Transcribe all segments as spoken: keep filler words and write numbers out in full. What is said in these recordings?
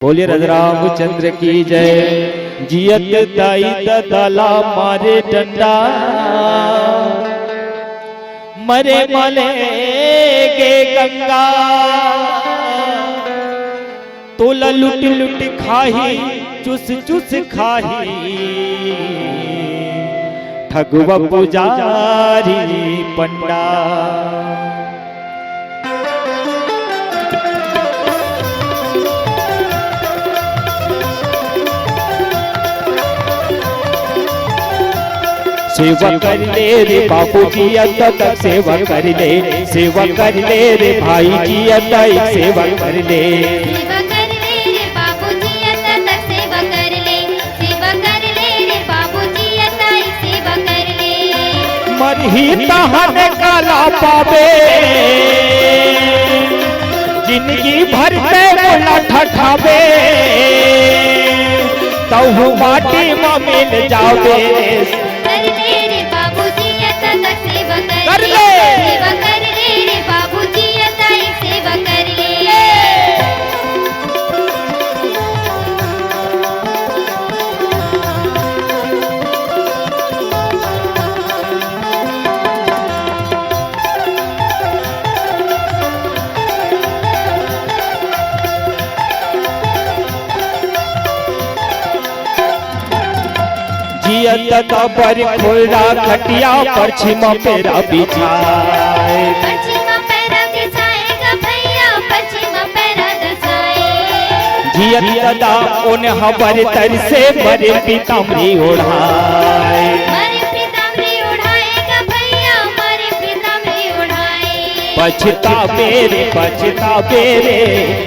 बोलिए राजा रामचंद्र की जय। जियत दाई ददा ला मारे डंडा, मरे मले गे गंगा, तोला लुट लुट खाही, चुस चुस खाही, ठगुआ पुजारी पंडा। सेवा कर ले रे बाबूजी, अंत तक सेवा कर ले, सेवा कर ले रे भाई जी, अंत एक सेवा कर ले। सेवा कर ले रे बाबूजी, अंत तक सेवा कर ले, सेवा कर ले रे बाबूजी, अंत एक सेवा कर ले। मरही तहन काला पाबे, जिंदगी भर ते मोला ठठाबे, तहु माटी म मिल जाबे। कर ले रे बाबूजी, अंत तक सेवा कर कर ले। ले। सेवा कर ले रे बाबूजी, अंत एक सेवा कर ले। जियत काबर खोरा खटिया, पश्चिम पेरा बिछाए। पश्चिम पेरा बिछाए गा भैया, पश्चिम पेरा बिछाए। जियत दा ओन हबर तर से, मरे पीताम्बरी ओढ़ाए। मरे पीताम्बरी ओढ़ाए गा भैया, मरे पीताम्बरी ओढ़ाए। पछताबे रे, पछताबे रे,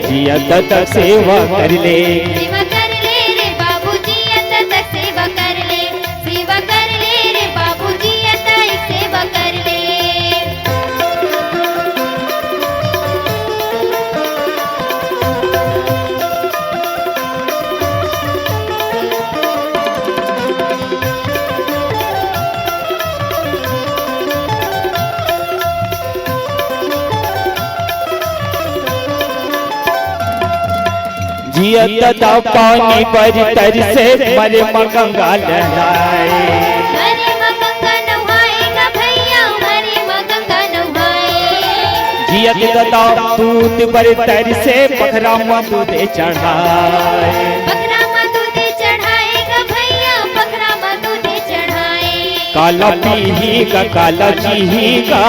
जियत तक सेवा कर ले। सेवा कर ले रे बाबूजी, अंत तक सेवा कर ले। सेवा कर ले रे बाबूजी, अंत एक सेवा कर ले। जियत दा पानी बर तरसे, मरे म गंगा नहाए। मरे म गंगा नहाए गा भैया, मरे म गंगा नहाए। जियत दा दूध बर तरसे, पखरा म दूध चढ़ाए। पखरा म दूध चढ़ाए गा भैया, पखरा म दूध चढ़ाए। काला पीही गा, काला जीही गा,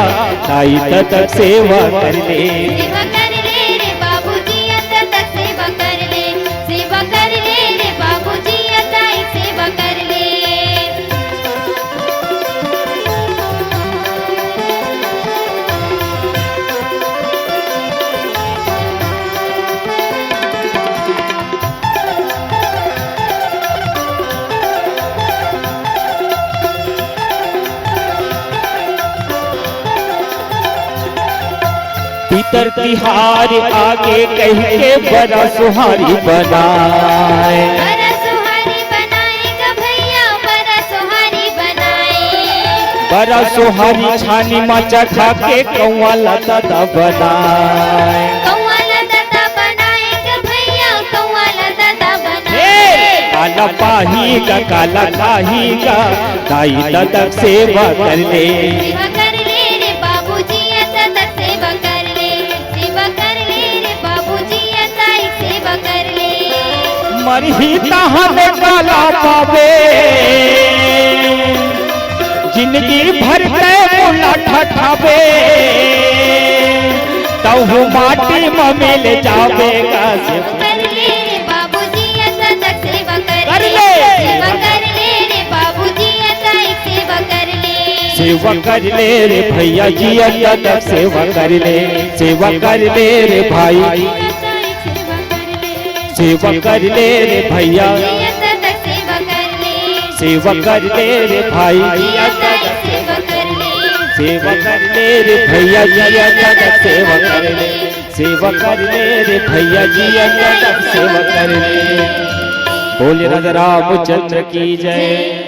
ताई तक सेवा कर ले। सेवा कर ले रे बाबूजी, अंत तक सेवा कर ले। सेवा कर ले रे बाबूजी, अंत एक सेवा कर ले। पितर तिहार आगे कहिके बरा सोहारी बनाए। बरा सोहारी बनाए गा भैया, बरा सोहारी बनाए। बरा सोहारी छानी म चढ़ा के कौआ ला ददा बनाए। कौआ ला ददा बनाए गा भैया, कौआ ला ददा बनाए। हे! काला पाही गा, काला खाही गा, ताई तक सेवा कर ले। सेवा कर ले रे बाबूजी, अंत तक सेवा कर ले। सेवा कर ले रे बाबूजी, अंत एक सेवा कर ले। मरही तहन काला पाबे, जिंदगी भर ते मोला ठठाबे, तहु माटी म मिल जाबे गा। सेवा कर ले रे बाबूजी, अंत तक सेवा कर कर ले। ले। सेवा कर ले रे बाबूजी, अंत एक सेवा कर ले। सेवा कर ले रे भैया जी, अंत तक सेवा कर ले। सेवा कर ले रे भाई। सेवा कर ले रे भैया। सेवा कर ले रे भाई। सेवा कर ले रे भैया जी, अंत तक सेवा कर ले। सेवा कर ले रे भैया जी, अंत तक सेवा कर ले। बोले राजा रामचंद्र की जय।